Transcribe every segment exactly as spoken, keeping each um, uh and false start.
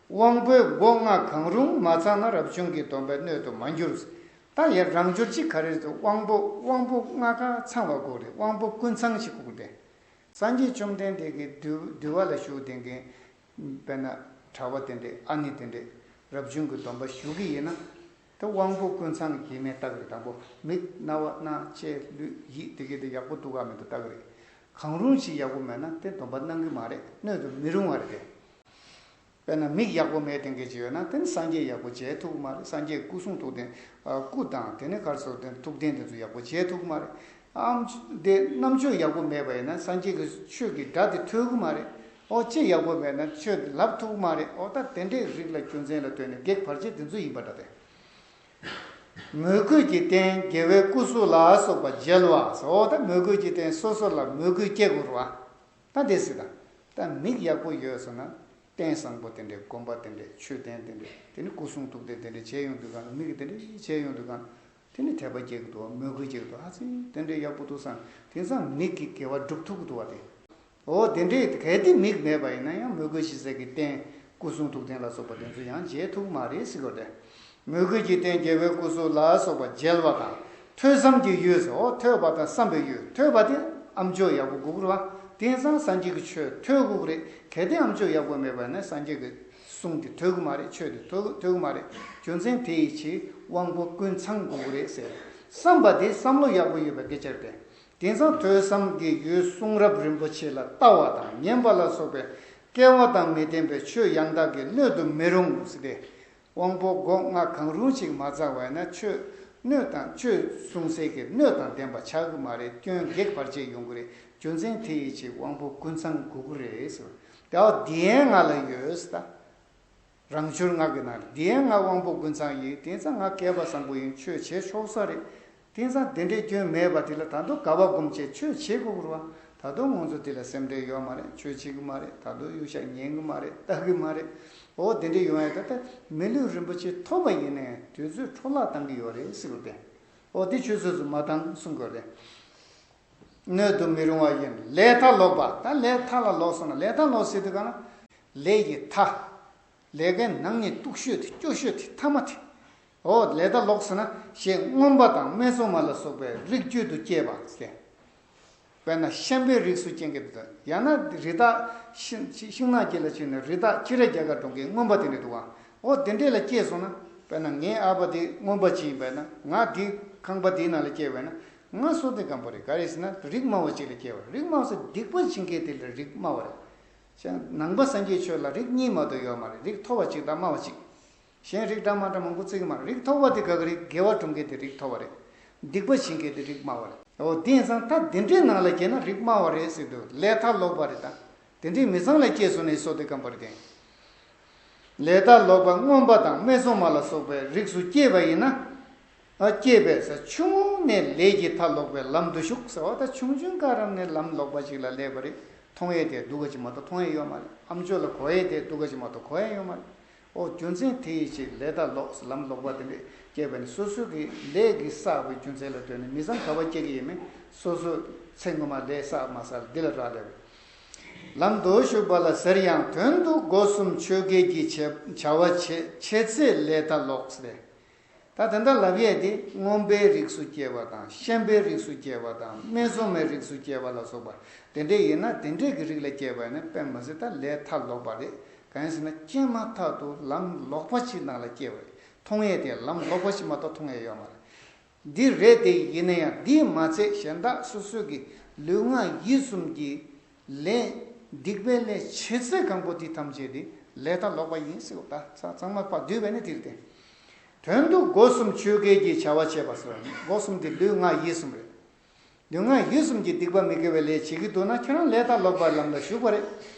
དབང་པོའི་སྒོ་ལྔ་གང་རུང་མ་ཚང་ན་རབ་བྱུང་གི་སྡོམ་པའི་སྣོད་དུ་མ་འགྱུར། ད་ཡང་རང་འགྱུར་གཅིག་ག་རེ་རེད་ཟེར། དབང་པོ་དབང་པོ་ལྔ་ཀ་ཚང་བ་དགོས་རེད། དབང་པོ་ཀུན་ཚང་ཞིག་དགོས་རེད། སངས་རྒྱས་བཅོམ་ལྡན་འདས་ཀྱི་འདུལ་འདུལ་བ་ལ་ཞུགས་བསྡད་མཁན། དཔེར་ན་གྲྭ་པ་དེ་འདྲས། ཨ་ནེ་དེ་འདྲས། རབ་བྱུང་གི་སྡོམ་པ་ཞུ་གི་ཡིན་ན། དེ་དབང་པོ་ཀུན་ཚང་གི་ཡིན་མིན་བལྟ་གི་རེད། དང་པོ་མིག་རྣ་བ་སྣ་ལྕེ་ལུས་ཡིད་དེ་གའི་དེ་ཡག་པོ་འདུག་ག་མི་འདུག་བལྟ་གི་རེད། གང་རུང་ཞིག་ཡག་པོ་མེད་ན་དེ་སྡོམ་པ་གནང་གི་མ་རེད། སྣོད་དུ་མི་རུང་བ་རེད་དེ། དཔེར་ན་མིག་ཡག་པོ་མེད་མཁན་ཅིག་ཡོད་ན་དེ་ནི་སངས་རྒྱས་ཡག་པོ་མཇལ་ཐུབ་ཀྱི་མ་རེད། སངས་རྒྱས་སྐུ་གསུང་ཐུགས་ལྡན། ཨ། སྐུ་དང་དེ་ནས་ག་རེ་ཟེར། དེ་ཐུགས་རྟེན་དེ་ཚོ་ཡག་པོ་མཇལ་ཐུབ་ཀྱི་མ་རེད། ཨམ། དེ་རྣམ་དཔྱོད་ཡག་པོ་མེད་པ་ཡིན་ན་སངས་རྒྱས་ཀྱི་ཆོས་ཀྱི་སྒྲ་དེ་ཐོས་ཀྱི་མ་རེད། ཨོ། ལྕེ་ཡག་པོ་མེད་ན་ཆོས་དེ་ལབ་ཐུབ་ཀྱི་མ་རེད། ཨོ། ད་དེ་འདྲའི་རིགས་ལ་རྒྱུ་མཚན་ལ་ལྟོས་ནས་གེགས་བར་ཆད་དེ་ཚོ་ཡིན་པ་འདྲ་སྟེ། མོས་གུས་ཀྱི་རྟེན་རྒྱལ་བའི་སྐུ་གཟུགས་ལ་སོགས་པ་མཇལ་བ་སོགས། ད་མོས་གུས་ཀྱི་རྟེན་སོ་སོ་ལ་མོས་གུས་སྐྱེ་དགོས་རེད་བ། ད་འདི་སྲིད་ད། ད་མིག་ཡག་པོ་ཡོད་སོང་ན། རྟེན་བཟང་པོ་དེ་འདྲའི། དགོན་པ་དེ་འདྲའི། མཆོད་རྟེན་དེ་འདྲའི། དེ་ནི་སྐུ་གསུང་ཐུགས་རྟེན་དེ་འདྲའི་མཇལ་ཡོང་དུས་གང་ལ། མིག་གིས་དེ་འདྲའི་མཇལ་ཡོང་དུས་གང་ལ། དེ་ནི་དད་པ་སྐྱེ་གི་འདུག་བ། མོས་གུས་སྐྱེ་གི་འདུག་ཨ་ཙི། དེ་འདྲའི་ཡག་པོ་འདུག་བསམ། དེང་སང་མིག་གི་དགེ་བ་སྒྲུབ་ཐུབ་ཀྱི་འདུག་བ་དེ། འོ། དེ་འདྲའི་གལ་ཏེ་མིག་མེད་པ་ཡིན་ན་ཡང་མོས་གུས་ཞེས་བྱ་བའི་རྟེན། སྐུ་གསུང་ཐུགས་རྟེན་ལ་སོགས་པ་དེ་ཚོ་ཡང་མཇལ་ཐུབ་མ་རེད་ཟེར་གོ་དེ། མོས་གུས་ཀྱི་རྟེན་རྒྱལ་བའི་སྐུ་གཟུགས་ལ་སོགས་པ་མཇལ་བ་དང་། ཐོས་བསམ་གྱི་ཡུལ་ཟེར། འོ། ཐོས་པ་དང་བསམ་པའི་ཡུལ། ཐོས་པ་དེ་ཨ་མཆོག་ཡག་པོ་དགོས་ཀྱི་རེད་བ། དེང་སང་སངས་རྒྱས་ཀྱི་ཆོས་ཐོས་དགོས་ཀྱི་རེད། གལ་ཏེ་ཨ་མཆོག་ཡག་པོ་མེད་པ་ཡིན་ན་སངས་རྒྱས་ཀྱི་གསུང་དེ་ཐོས་ཀྱི་མ་རེད། ཆོས་དེ་ཐོས་ཐོས་ཀྱི་མ་རེད། རྒྱུ་མཚན་དེ་ཡི་ཕྱིར་དབང་པོ་ཀུན་ཚང་དགོས་ཀྱི་རེད་ཟེར། བསམ་པ་དེ་བསམ་བློ་ཡག་པོ་ཡོད་པའི་སྐད་ཆ་རེད་དེ། དེང་སང་ཐོས་བསམ་གྱི་ཡུལ་གསུང་རབ་རིན་པོ་ཆེ་ལ་ལྟ་བ་དང་ཉན་པ་ལ་སོགས་པའི་སྐལ་བ་དང་མི་ལྡན་པའི་ཆོས་ཡང་དག་གི་སྣོད་དུ་མི་རུང་ཟེར་ཏེ། དབང་པོ་སྒོ་ལྔ་གང་རུང་ཞིག་མ་ཚང་བ་ཡིན་ན་ཆོས་སྣོད་དང་། ཆོས་གསུང་སའི་གི་སྣོད་དང་ལྡན་པ་ཆགས་ཀྱི་མ་རེད། སྐྱོན་གེགས་བར་ཆད་ཡོང་གི་རེད། རྒྱུ་མཚན་དེ་ཡི་ཕྱིར་དབང་པོ་ཀུན་ཚང་དགོས་ཀྱི་རེད་ཟེར། དེ་བ་དེ་ཡན་ང་ལ་ཡོད་ཟེར་ད། རང་འབྱོར་ལྔ་གི་ནང་ལ་དེ་ཡན་ང་དབང་པོ་ཀུན་ཚང་ཡིན། དེང་སང་ང་སྐལ་པ་བཟང་པོ་ཡིན། ཆོས་བྱེད་ཆོག་ས་རེད། དེང་སང་དེ་འདྲའི་སྐྱོན་མེད་པ་དེ་ལ་ད་དུང་དགའ་བ་སྒོམ་བྱས་ཆོས་བྱེད་དགོས་རེད་བ། ད་དུང་ང་ཚོ་དེ་ལ་སེམས་ཁྲལ་ཡོད་མ་རེད། ཆོས་བྱེད་ཀྱི་མ་རེད། ད་དུང་གཡུལ་ཞག་ཉན་གྱི་མ་རེད། ལྟ་གི་མ་རེད། འོ། དེ་འདྲའི་ཡོང་ཡ་ད་ལྟ་མི་ལུས་རིན་པོ་ཆེ་ཐོབ་པ་ཡིན་ནའི་དུས་ཚོད་འཕྲོ་བརླག་བཏང་གི་ཡོད་རེད་ཟེར་གི་རེད། འོ། དེ་ཆུད་ཟོས་སུ་མ་བཏང་གསུང་གི་རེད། སྣོད་དུ་མི་རུང་བ་ཡིན། ལས་མཐའ་ལོག་པ། ད་ལས་མཐའ་ལ་ལོག་སོང་ན། ལས་མཐའ་ལོག་ཟེར་དུས་གང་ན་ལས་ཀྱི་མཐའ། ལས་ཀའི་ནང་ནས་སྡུག་ཤོས་དེ། སྐྱོ་ཤོས་དེ། མཐའ་མ་དེ། འོ། ལས་མཐའ་ལོག་ཟེར་ན་ཞེས་རྔོན་པ་དང་སྨད་འཚོང་མ་ལ་སོགས་པའི་རིགས་རྒྱུད་དུ་སྐྱེས་པ་ཟེར། དཔེར་ན་ཤན་པའི་རིགས་སུ་སྐྱེ་མཁན་དེ་དང་། ཡང་ན་རི་དྭགས་ཤིང་ཤིང་ནགས་དཀྱིལ་ལ་ཕྱིན་ནས་རི་དྭགས་ཅི་ར་རྒྱ་གར་འགྲོ་མཁན་རྔོན་པ་དེ་འདྲ་འདུག་བ། འོ། དེ་འདྲས་ལ་སྐྱེས་སོང་ན། དཔེར་ན་ངའི་ཨ་ཕ་དེ་རྔོན་པ་ཅིག་ཡིན་པས་ན། ང་དེ་ཁང་པ་དེའི་ནང་ལ་སྐྱེས་པས་ན། ང་བསོད་བདེ་སྒམ་པོ་རེད། ག་རེ་ཟེར་ན་རིགས་དམའ་བ་ཅིག་ལ་སྐྱེས་པ་རེད། རིགས་དམའ་བ་ཟེར་སྡིག་པ་བྱེད་མཁན་དེ་ལ་རིགས་དམའ་བ་རེད། ནང་པ་སངས་རྒྱས་ཆོས་ལ་རིགས་གཉིས་མ་གཏོགས་ཡོད་མ་རེད། རིགས་མཐོ་བ་གཅིག་དང་དམའ་བ་གཅིག། གཞན་རིགས་འདྲ་མ་འདྲ་མང་པོ་བརྩི་གི་མ་རེད། རིགས་མཐོ་བ་དེ་ག་གི་རེད། དགེ་བ་སྒྲུབ་མཁན་དེ་རིགས་མཐོ་བ་རེད། སྡིག་པ་བྱེད་མཁན་དེ་རིགས་དམའ་བ་རེད། འོ། དེ་ཡིན་ཙང་ད་དེ་འདྲའི་ནང་ལ་སྐྱེས་ན་རིགས་དམའ་བ་རེད་ཟེར་དུས་ལས་མཐའ་ལོག་པ་རེད་ད། དེ་འདྲའི་མི་ཚང་ལ་སྐྱེས་སོང་ན་བསོད་བདེ་སྒམ་པོ་རེད་དེ། ལས་མཐའ་ལོག་པ་རྔོན་པ་དང་སྨད་འཚོང་མ་ལ་སོགས་པའི་རིགས་སུ་སྐྱེས་པ་ཡིན་ན། ཨ། སྐྱེས་པས་ཟེར། ཆུང་ངུ་ནས་ལས་ཀྱི་མཐའ་ལོག་པའི་ལམ་དུ་ཞུགས་ཟེར་བ་ད། ཆུང་ཆུང་སྐབས་རང་ནས་ལམ་ལོག་པ་ཅིག་ལ་སླེབས་པ་རེད། མཐོང་ཡས་དེ་སྡུག་ག་ཅིག་མ་གཏོགས་མཐོང་ཡས་ཡོད་མ་རེད། ཨ་མཆོག་ལ་གོ་ཡས་དེ་སྡུག་ག་ཅིག་མ་གཏོགས་གོ་ཡས་ཡོད་མ་རེད། ཨོ། རྒྱུ་མཚན་དེ་ཡི་ཕྱིར་ལས་མཐའ་ལོག་ཟེར། ལམ་ལོག་པ་དེ་འདྲས་སྐྱེས་པ་ནི་སོ་སོ་གི་ལས་ཀྱིས་བསགས་པའི་རྒྱུ་མཚན་ལ་ལྟོས་ནས། མི་ཚང་ག་པར་སྐྱེ་གི་ཡིན་མིན་སོ་སོ་ཚེ་སྔོན་མ་ལས་བསགས་མ་བསགས་འདི་ལ་རག་ལས་པ། ལམ་དུ་ཞུགས་པ་ལ་ཟེར་ཡང་། དོན་དུ་སྒོ་གསུམ་ཆོས་བརྒྱད་ཀྱི་བྱ་བྱ་བ་བྱེད་བྱེད་ཚེ་ལས་མཐའ་ལོག་ཟེར། ད་དེ་འདྲ་ལབ་ཡས་དེ་རྔོན་པའི་རིགས་སུ་སྐྱེས་པ་དང་། ཤན་པའི་རིགས་སུ་སྐྱེས་པ་དང་། སྨད་འཚོང་མའི་རིགས་སུ་སྐྱེས་པ་ལ་སོགས་པ་དེ་འདྲས་ཡིན་ན། དེ་འདྲས་ཀྱི་རིགས་ལ་སྐྱེས་པ་ཡིན་ན་དཔེ་མ་སྲིད་ད་ལས་མཐའ་ལོག་པ་རེད། གང་ཡིན་ཟེར་ན་སྐྱེས་མ་ཐག་ཏུ་ལམ་ལོག་པ་ཅིག་ནང་ལ་སྐྱེས་པ་རེད། མཐོང་ཡས་དེ་ལམ་ལོག་པ་ཞིག་མ་གཏོགས་མཐོང་ཡས་ཡོད་མ་རེད། འདི་རེད་དེ། ཡིན་ན་ཡང་འདིས་མ་ཚད་གཞན་དག་སོ་སོ་གི་ལུས་ངག་ཡིད་གསུམ་གྱི་ལས། སྡིག་པའི་ལས་བྱེད་ཚད་གང་པོ་དེ་ཐམས་ཅད་དེ་ལས་མཐའ་ལོག་པ་ཡིན་ཟེར་བ། ད་ཚང་མ་ཕར་བསྡུས་པས་ནི་དེ་རེད་དེ། དོན་དུ་སྒོ་གསུམ་ཆོས་བརྒྱད་ཀྱི་བྱ་བ་བྱེད་པ་ཟེར་བ་ནི། སྒོ་གསུམ་དེ་ལུས་ངག་ཡིད་གསུམ་རེད། ལུས་ངག་ཡིད་གསུམ་གྱི་སྡིག་པ་མི་དགེ་བའི་ལས་བྱེད་ཀྱི་འདུག་ན་ཁྱེད་རང་ལས་མཐའ་ལོག་པའི་ལམ་ལ་ཞུགས་པ་རེད།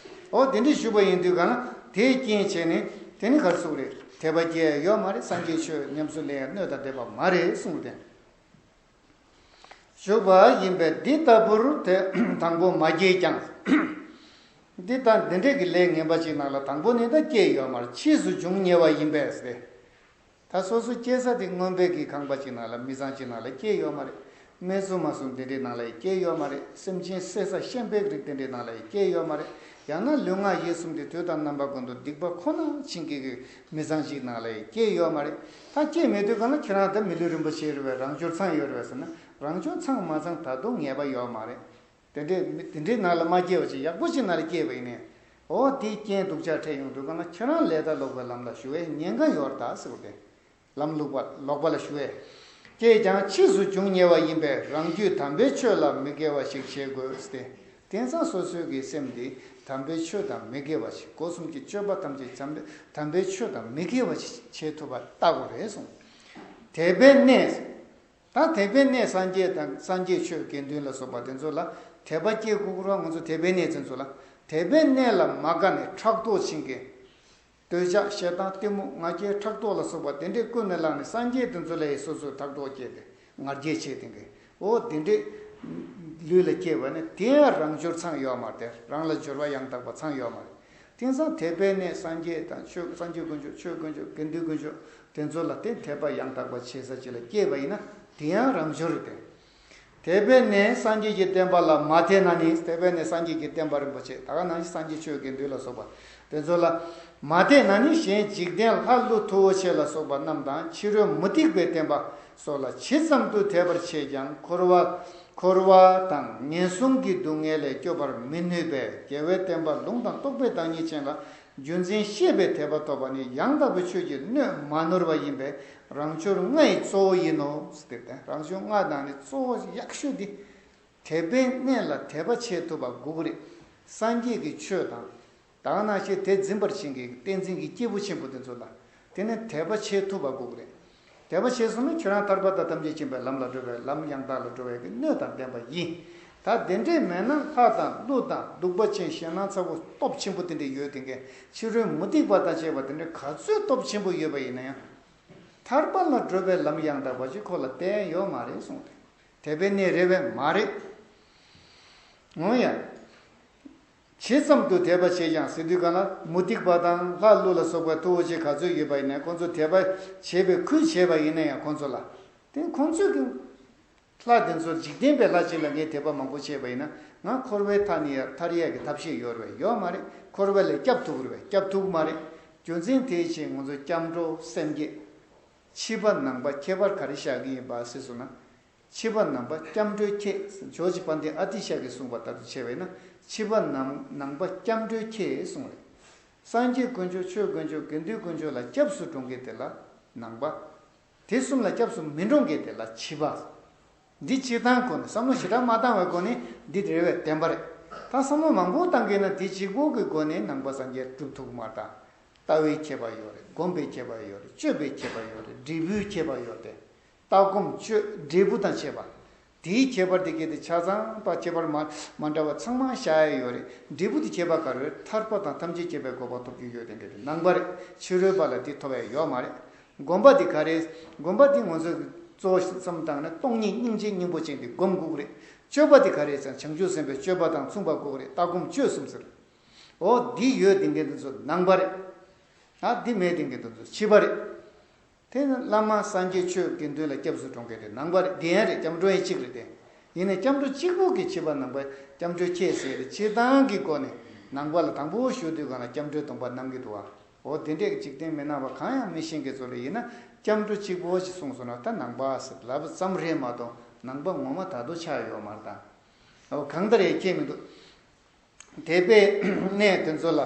འོ། དེ་འདྲ་ཞུགས་པ་ཡིན་དུས་གང་ན་དེའི་རྐྱེན་བྱས་ནས་དེ་ནི་ག་རེ་ཟེར་དགོས་རེད། དད་པ་སྐྱེ་ཡ་ཡོད་མ་རེད། སངས་རྒྱས་ཆོས་ཉམས་སུ་ལེན་ཡ་སྣོད་དང་ལྡན་པ་མ་རེད་གསུངས་ཏེ། ཞུགས་པ་ཡིན་པས་འདི་ལྟ་བུར་དེ་དང་པོ་མ་སྐྱེས་ཀྱང་། འདི་ལྟ་འདི་འདྲས་ཀྱི་ལས་ངན་པ་ཅིག་ནང་ལ་དང་པོ་ནས་ད་སྐྱེས་ཡོད་མ་རེད། ཕྱིས་སུ་འབྱུང་ཉེ་བ་ཡིན་པས་ཟེར། ད་སོ་སོ་སྐྱེ་ས་དེ་རྔོན་པའི་གི་ཁང་པ་ཅིག་ནང་ལ། མི་ཚང་ཅིག་ནང་ལ་སྐྱེས་ཡོད་མ་རེད། སྨད་འཚོང་མ་གསུམ་དེ་འདྲའི་ནང་ལ་ཡང་སྐྱེས་ཡོད་མ་རེད། སེམས་ཅན་བསད་ས་ཤན་པའི་རིགས་དེ་འདྲའི་ནང་ལ་ཡང་སྐྱེས་ཡོད་མ་རེད། ཡང་ན་ལུས་ངག་ཡིད་གསུམ་དེ་དུས་དང་རྣམ་པ་ཀུན་ཏུ་སྡིག་པ་ཁོ་ན་བྱིན་གྱིས་ཀྱི་མི་ཚང་ཞིག་ནང་ལ་སྐྱེས་ཡོད་མ་རེད། ད་སྐྱེས་མེད་དུས་གང་ལ་ཁྱེད་རང་ད་མི་ལུས་རིན་པོ་ཆེ་རེད་བས། རང་འབྱོར་ཚང་ཡོད་རེད་བས་ཟེར་ན། རང་འབྱོར་ཚང་མ་ཚང་ད་དུང་ངེས་པ་ཡོད་མ་རེད། དེ་འདྲའི་མི་དེ་འདྲའི་ནང་ལ་མ་སྐྱེས་པ་ཅིག་ཡག་པོ་ཅིག་ནང་ལ་སྐྱེས་པ་ཡིན་ནའི། འོ་དེའི་རྐྱེན་སྡུག་ཅག་འཕྲད་ཡོང་དུས་གང་ལ་ཁྱེད་རང་ལས་དང་ལོག་པའི་ལམ་ལ་ཞུགས་པའི་ཉེན་ཁ་ཡོད་རེད་ད་ཟེར་བ་དེ། ལམ་ལུགས་པ་ལོག་པ་ལ་ཞུགས་པས། སྐྱེས་ཀྱང་ཕྱིས་སུ་འབྱུང་ཉེ་བ་ཡིན་པས། རང་རྒྱུད་དམ་པའི་ཆོས་ལ་མི་དགེ་བ་ཞིག་བྱེད་དགོས་ཏེ། དེང་སང་སོ་སོའི་གི་སེམས་འདི་དམ་པའི་ཆོས་དང་མི་དགེ་བ་ཞིག་སྒོ་གསུམ་གྱི་སྤྱོད་པ་ཐམས་ཅད་དམ་པའི་དམ་པའི་ཆོས་དང་མི་དགེ་བ་ཞིག་བྱེད་ཐུབ་པ་ལྟ་དགོས་རེད་གསུངས། དད་པའི་གནས། ད་དད་པའི་གནས་སངས་རྒྱས་དང་སངས་རྒྱས་ཆོས་དགེ་འདུན་ལ་སོགས་པ་དེ་ཚོ་ལ་དད་པ་སྐྱེ་དགོས་ར། ང་ཚོ་དད་པའི་གནས་དེ་ཚོ་ལ། དད་པའི་གནས་ལ་མ་དགའ་ནས་ཕྲག་དོག་བྱེད་མཁན། འདོད་ཆགས་ཞེ་སྡང་གཏི་མུག་ང་རྒྱལ་ཕྲག་དོག་ལ་སོགས་པ་དེ་འདྲས་ཀུན་ནས་བསླངས་ནས་སངས་རྒྱས་དེ་ཚོ་ལ་ཡི་སོ་སོས་ཕྲག་དོག་སྐྱེས་ཏེ་ང་རྒྱལ་བྱེད་དེ་འགའི་འོ་དེ་འདྲས་ལུས་ལ་སྐྱེས་པ་ནི་དེ་ཡང་རང་འབྱོར་ཚང་ཡོད་མ་རེད། རང་ལ་འབྱོར་བ་ཡང་དག་པ་ཚང་ཡོད་མ་རེད། དེང་སང་དད་པའི་གནས་སངས་རྒྱས་དང་ཆོས་སངས་རྒྱས་དཀོན་མཆོག་ཆོས་དཀོན་མཆོག་དགེ་འདུན་དཀོན་མཆོག་དེ་ཚོ་ལ་བརྟེན་དད་པ་ཡང་དག་པ་བྱེད་ས་ཅིག་ལ་སྐྱེས་པ་ཡིན་ན་དེ་ཡང་རང་འབྱོར་རེད་དེ། དད་པའི་གནས་སངས་རྒྱས་ཀྱི་བསྟན་པ་ལ་མ་དད་ན་ནི། དད་པའི་གནས་སངས་རྒྱས་ཀྱི་བསྟན་པ་རིན་པོ་ཆེ་ད་ག་ནང་བཞིན་སངས་རྒྱས་ཆོས་དགེ་འདུན་ལ་སོགས་པ་དེ་ཚོ་ལ་མ་དད་ན་ནི། གཞན་འཇིག་རྟེན་ལྷ་ཀླུ་མཐུ་བོ་ཆེ་ལ་སོགས་པ་རྣམས་དང་ཕྱི་རོལ་མུ་སྟེགས་པའི་བསྟན་པ་སོགས་ལ་ཇི་ཙམ་དུ་དད་པར་བྱེད་ཀྱང་འཁོར་བ་འཁོར་བ་དང་ངན་སོང་གི་སྡུག་བསྔལ་ལས་སྐྱོབ་པར་མི་ནུས་པས། རྒྱལ་བའི་བསྟན་པ་ལུང་དང་རྟོགས་པའི་བདག་ཉིད་ཅན་ལ་རྒྱུ་མཚན་ཤེས་པའི་དད་པ་ཐོབ་པ་ནི་ཡང་དག་པའི་ཆོས་ཀྱི་སྣོད་མ་ནོར་བ་ཡིན་པས། རང་འབྱོར་ལྔ་ཡི་གཙོ་བོ་ཡིན་ནོ། ཟེར་ཏེ་རང་འབྱོར་ལྔ་དང་ནི་གཙོ་བོ་ཡག་ཤོས་འདི། དད་པའི་གནས་ལ་དད་པ་བྱེད་ཐུབ་པ་དགོས་ཀྱི་རེད། སངས་རྒྱས་ཀྱི་ཆོས་དང་། ད་ག་ནང་བཞིན་དེ་འཛིན་པར་བྱེད་མཁན་གྱི་བསྟན་འཛིན་གྱི་སྐྱེས་བུ་ཆེན་པོ་དེ་ཚོ་ལ། དེ་ནི་དད་པ་བྱེད་ཐུབ་པ་དགོས་ཀྱི་རེད། དད་པ་བྱས་སོང་ན་ཁྱོད་རང་ཐར་པ་དང་ཐམས་ཅད་མཁྱེན་པའི་ལམ་ལ་འགྲོ་བའི་ལམ་ཡང་དག་ལ་འགྲོ་བའི་གི་སྣོད་དང་ལྡན་པ་ཡིན། ད་དེ་འདྲས་མེད་ན་ལྷ་དང་ཀླུ་དང་གདུག་པ་ཅན་ཞེད་སྣང་ཚ་བོ་སྟོབས་ཆེན་པོ་དེ་འདྲས་ཡོད་དེ་འགའི་ཕྱི་རོལ་མུ་སྟེགས་པ་དང་བཅས་པ་དེ་འདྲས་ག་ཚོད་སྟོབས་ཆེན་པོ་ཡོད་པ་ཡིན་ན་ཡང་། ཐར་པ་ལ་འགྲོ་བའི་ལམ་ཡང་དག་པ་ཞིག་ཁོ་ལ་བསྟན་ཡོད་མ་རེད་གསུངས་ཏེ། དད་པའི་གནས་རེད་བས་མ་རེད། འོ་ཡ། ཇི་ཙམ་དུ་དད་པ་བྱེད་ཀྱང་ཟེར་དུས་གང་ལ་མུ་སྟེགས་པ་དང་ལྷ་ཀླུ་ལ་སོགས་པའི་མཐུ་བོ་ཆེ་ག་ཚོད་ཡོད་པ་ཡིན་ན་ཁོང་ཚོ་དད་པ་བྱེད་པའི་ཁུལ་བྱས་པ་ཡིན་ན་ཡང་ཁོང་ཚོ་ལ། དེ་ཁོང་ཚོས་ཀྱང་། ལྷ་དེ་ཚོ་འཇིག་རྟེན་པའི་ལྷ་ཅིག་ལ་ངས་དད་པ་མང་པོ་བྱས་པ་ཡིན་ན་ང་འཁོར་བའི་མཐའ་ནས་ཡར་ཐར་ཡས་ཀྱི་ཐབས་ཤེས་ཡོད་རེད་བས། ཡོད་མ་རེད། འཁོར་བ་ལས་སྐྱབས་ཐུབ་རེད་བས། སྐྱབས་ཐུབ་མ་རེད། རྒྱུ་མཚན་དེའི་ཕྱིར་ང་ཚོ་སྐྱབས་འགྲོ་སེམས་བསྐྱེད། ཕྱི་པ་ནང་པ་ཁྱད་པར་ག་རེ་བཞག་གི་ཡིན་པ་ཟེར་སོང་ན། ཕྱི་པ་ནང་པ་སྐྱབས་འགྲོའི་ཁྱད། ཇོ་བོ་རྗེ་དཔལ་ལྡན་ཨ་ཏི་ཤ་གིས་གསུངས་པ་ལྟར་དུ་བྱས་པས་ན་ཕྱི་པ་ནང་ནང་པ་སྐྱབས་འགྲོའི་ཁྱད་གསུངས་རེད། སངས་རྒྱས་དཀོན་མཆོག་ཆོས་དཀོན་མཆོག་དགེ་འདུན་དཀོན་མཆོག་ལ་སྐྱབས་སུ་འགྲོ་མཁན་དེ་ལ་ནང་པ། དེ་གསུམ་ལ་སྐྱབས་སུ་མི་འགྲོ་མཁན་དེ་ལ་ཕྱི་པ། འདི་སྤྱིར་བཏང་སྒོ་ནས་བསམ་བློ་ཞེ་དྲག་མ་བཏང་བའི་སྒོ་ནས་འདི་རེ་བའི་བདེན་པ་རེད། ད་བསམ་བློ་མང་པོ་བཏང་གི་ན་དེ་གཅིག་པོ་གི་སྒོ་ནས་ནང་པ་སངས་རྒྱས་སྒྲུབ་ཐུབ་མ་རེད། ད་ལྟ་བའི་ཁྱད་པར་ཡོད་རེད། སྒོམ་པའི་ཁྱད་པར་ཡོད་རེད། སྤྱོད་པའི་ཁྱད་པར་ཡོད་རེད། འབྲས་བུའི་ཁྱད་པར་ཡོད་རེད། ལྟ་སྒོམ་སྤྱོད་འབྲས་བུ་དང་བཅས་པ། དེའི་ཁྱད་པར་དེ་གལ་ཏེ་ཆ་ཚང་པ་ཁྱད་པར་མ་མ་འདྲ་བ་ཚང་མ་བཞག་ཡ་ཡོད་རེད། འབྲས་བུ་དེ་ཁྱད་པར་ག་རེ་རེད། ཐར་པ་དང་ཐམས་ཅད་མཁྱེན་པའི་གོ་འཕང་ཐོབ་རྒྱུ་ཡོད་དེ་འདྲ་རེད། ནང་པ་རེད། ཕྱི་རོལ་པ་ལ་དེ་ཐོབ་ཡ་ཡོད་མ་རེད། སྒོམ་པ་དེ་ག་རེ། སྒོམ་པ་དེ་ང་ཚོས་གཙོ་བོ་བསམ་བཏང་ན་སྟོང་ཉིད་སྙིང་རྗེ་སྙིང་པོ་ཅན་དེ་སྒོམ་དགོས་ཀྱི་རེད། སྤྱོད་པ་དེ་ག་རེ་ཟེར་ན་བྱང་ཆུབ་སེམས་དཔའི་སྤྱོད་པ་དང་མཚུངས་པ་དགོས་ཀྱི་རེད། ལྟ་སྒོམ་སྤྱོད་གསུམ་ཟེར། འོ་འདི་ཡོད་དེ་འདྲ་དེ་ཚོ་ནང་པ་རེད། ཨ་འདི་མེད་དེ་འདྲ་དེ་ཚོ་ཕྱི་པ་རེད། དེ་ནི་བླ་མ་སངས་རྒྱས་ཆོས་དགེ་འདུན་ལ་སྐྱབས་སུ་འགྲོ་མཁན་དེ་ནང་པ་རེད། དེ་ཡང་རེད། སྐྱབས་འགྲོ་ཡང་གཅིག་རེད་དེ། ཡིན་ནའི་སྐྱབས་འགྲོ་གཅིག་པོ་གི་ཕྱི་པ་ནང་པའི་སྐྱབས་འགྲོའི་ཁྱད་ཟེར་རེད། སྤྱིར་བཏང་གི་སྒོ་ནས་ནང་པ་ལ་དང་པོ་ཞུ་དུས་གང་ལ་སྐྱབས་འགྲོའི་སྡོམ་པ་གནང་གི་འདུག་བ། འོ་དེ་འདྲས་འཇིག་རྟེན་མི་ནག་པ་གང་ཡང་མི་ཤེས་མཁན་ཚོ་ལ་ཡིན་ན་སྐྱབས་འགྲོ་གཅིག་པོ་ཞིག་གསུངས་སོང་ན་ད་ནང་པ་ཟེར་ལབ་ཙམ་རེད་མ་གཏོགས་ནང་པ་ངོ་མ་ད་དུང་ཆགས་ཡོད་མ་རེད་ད། འོ་གང་ལྟར་ཡང་ཁྱད་མི་འདུག་དད་པའི་གནས་དེ་ཚོ་ལ་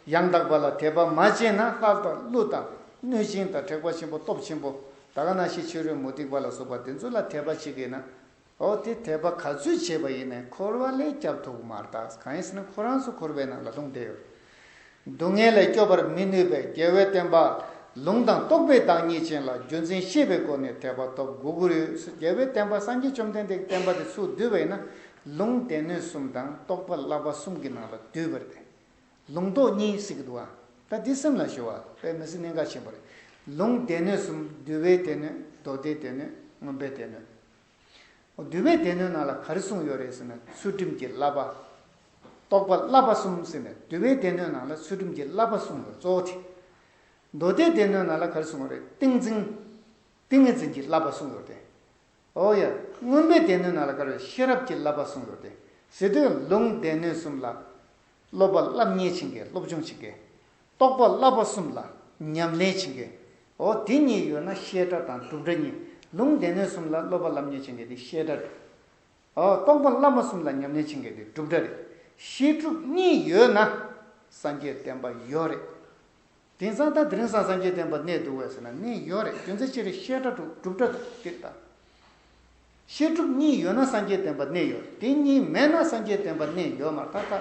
ཡང་དག་པ་ལ་དད་པ་མ་བྱས་ན་ལྷ་དང་ཀླུ་དང་གནོད་སྦྱིན་དང་དྲེགས་པ་ཆེན་པོ་སྟོབས་ཆེན་པོ་ད་ག་ནང་བཞིན་ཕྱི་རོལ་མུ་སྟེགས་པ་ལ་སོགས་པ་དེ་ཚོ་ལ་དད་པ་བྱེད་ཀྱི་ན། འོ་དེ་དད་པ་ག་ཚོད་བྱས་པ་ཡིན་ནའི་འཁོར་བ་ལས་སྐྱབས་ཐུབ་མ་རེད་ད། གང་ཡིན་ཟེར་ན་ཁོ་རང་ཚོ་འཁོར་བའི་ནང་ལ་ལྷུང་བསྡད་ཡོད། སྡུག་བསྔལ་ལས་སྐྱོབ་པར་མི་ནུས་པས། རྒྱལ་བའི་བསྟན་པ་ལུང་དང་རྟོགས་པའི་བདག་ཉིད་ཅན་ལ་རྒྱུ་མཚན་ཤེས་པའི་སྒོ་ནས་དད་པ་ཐོབ་དགོས་ཀྱི་རེད། རྒྱལ་བའི་བསྟན་པ་སངས་རྒྱས་བཅོམ་ལྡན་འདས་ཀྱི་བསྟན་པ་དེ་ཚུར་བསྡུས་པ་ཡིན་ན་ལུང་སྡེ་སྣོད་གསུམ་དང་རྟོགས་པ་བསླབ་པ་གསུམ་གྱི་ནང་ལ་བསྡུས་པ་རེད་དེ། ལུང་རྟོགས་གཉིས་ཟེར་གྱི་འདུག་བ། ད་འདི་སེམས་ལ་ཞུ་བ་དཔེ་མི་སྲིད་གནད་འགག་ཆེན་པོ་རེད། ལུང་སྡེ་སྣོད་གསུམ། འདུལ་བའི་སྡེ་སྣོད། མདོ་སྡེའི་སྡེ་སྣོད། མངོན་པའི་སྡེ་སྣོད། འདུལ་བའི་སྡེ་སྣོད་ནང་ལ་ག་རེ་གསུངས་ཡོད་རེད་ཟེར་ན་ཚུལ་ཁྲིམས་ཀྱི་བསླབ་པ། རྟོགས་པ་བསླབ་པ་གསུམ་ཟེར་ནས་འདུལ་བའི་སྡེ་སྣོད་ནང་ལ་ཚུལ་ཁྲིམས་ཀྱི་བསླབ་པ་གསུངས་ཡོད་གཙོ་བོ་དེ། མདོ་སྡེའི་སྡེ་སྣོད་ནང་ལ་ག་རེ་གསུངས་ཡོད་རེད། ཏིང་འཛིན། ཏིང་ངེ་འཛིན་གྱི་བསླབ་པ་གསུངས་ཡོད་རེད། ཨོ་ཡ། མངོན་པའི་སྡེ་སྣོད་ནང་ལ་ག་རེ་ཤེས་རབ་ཀྱི་བསླབ་པ་གསུངས་ཡོད་རེད། ཟེར་དུས་ལུང་སྡེ་སྣོད་གསུམ་ལ། སློབ་པ་སློབ་གཉེར་བྱེད་མཁན་སློབ་སྦྱོང་བྱེད་མཁན། རྟོགས་པ་བསླབ་པ་གསུམ་ལ་ཉམས་ལེན་བྱེད་མཁན། འོ་དེ་གཉིས་ཡོད་ན་བཤད་གྲྭ་དང་སྒྲུབ་གྲྭ་གཉིས། ལུང་སྡེ་སྣོད་གསུམ་ལ་སློབ་པ་སློབ་གཉེར་བྱེད་མཁན་དེ་བཤད་གྲྭ་རེད། ཨོ། རྟོགས་པ་བླ་མ་གསུམ་ལ་ཉམས་ལེན་བྱེད་མཁན་དེ་སྒྲུབ་གྲྭ་རེད། བཤད་སྒྲུབ་གཉིས་ཡོད་ན་སངས་རྒྱས་བསྟན་པ་ཡོད་རེད། དེང་སང་ད་དེ་རིང་སང་སངས་རྒྱས་བསྟན་པ་གནས་འདུག་བས་ཟེར་ན་གནས་ཡོད་རེད། རྒྱུ་མཚན་ཅི་རེད། བཤད་གྲྭ་དང་སྒྲུབ་གྲྭ་དེ་དང་། བཤད་སྒྲུབ་གཉིས་ཡོད་ན་སངས་རྒྱས་བསྟན་པ་གནས་ཡོད་རེད། དེ་གཉིས་མེད་ན་སངས་རྒྱས་བསྟན་པ་གནས་ཡོད་མ་རེད། ད་ལྟ་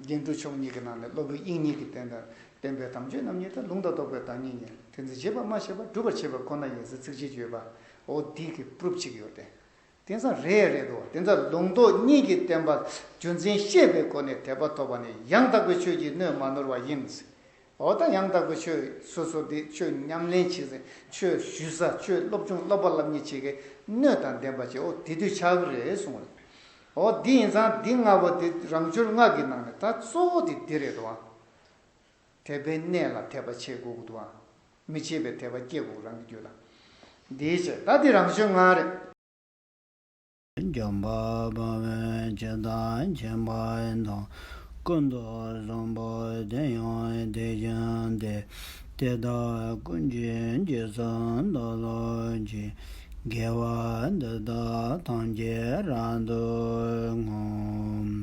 རྒྱན་དྲུག་མཆོག་གཉིས་ཀྱི་ནང་ནས་སློབ་དཔོན་དབྱིག་གཉེན་གྱི་བསྟན་པ། བསྟན་པའི་དམ་ཆོས་རྣམ་གཉིས་དང་། ལུང་དང་རྟོགས་པའི་བདག་ཉིད་ཉིད། དེ་ཚོ་བྱེད་པ་སྨྲ་ཤེས་པ། སྒྲུབ་པར་བྱེད་པ་ཁོ་ན་ཡིན་ཟེར་ཚིགས་བཅད་ཅིག་ཡོད་པ། འོ་དེ་གི་པུ་རུབ་ཅིག་ཡོད་དེ། དེང་སང་རེད་རེད་དོ། དེ་ཚོ་ལུང་རྟོགས་གཉིས་ཀྱི་བསྟན་པ་རྒྱུ་མཚན་ཤེས་པའི་སྒོ་ནས་དད་པ་ཐོབ་པ་ནི་ཡང་དག་པའི་ཆོས་ཀྱིས་སྣོད་མ་ནོར་བ་ཡིན། འོ་ད་ཡང་དག་པའི་ཆོས་སོ་སོ་དེ་ཆོས་ཉམས་ལེན་བྱེད་ས། ཆོས་ཞུ་ས། ཆོས་སློབ་སྦྱོང་སློབ་པ་སློབ་གཉེར་བྱེད་མཁན་སྣོད་དང་ལྡན་པ་ཅིག་འོ་དེ་དུས་ཆགས་ཀྱི་རེད་གསུངས་པ་རེད། འོ་འདི་ཡིན་ཙང་འདི་ལྔ་པོ་དེ་རང་འབྱོར་ལྔ་གི་ནང་ནས་ད་གཙོ་བོ་དེ་འདི་རེད་དོ། དད་པའི་གནས་ལ་དད་པ་བྱེད་དགོས་ཀྱི་འདུག་ཨ། མི་བྱེད་པའི་དད་པ་སྐྱེ་དགོས་རང་གི་རྒྱུད་ལ། འདིའི་ཕྱིར་ད་འདི་རང་བྱོན་ང་རེད། འཇམ་དཔལ་དཔའ་བོས་ཇི་ལྟར་མཁྱེན་པ་དང་། ཀུན་ཏུ་བཟང་པོ་དེ་ཡང་དེ་བཞིན་ཏེ། དེ་དག་ཀུན་གྱི་རྗེས་སུ་བདག་སློབ་ཅིང་། དགེ་བ་འདི་དག་ཐམས་ཅད་རབ་ཏུ་བསྔོ།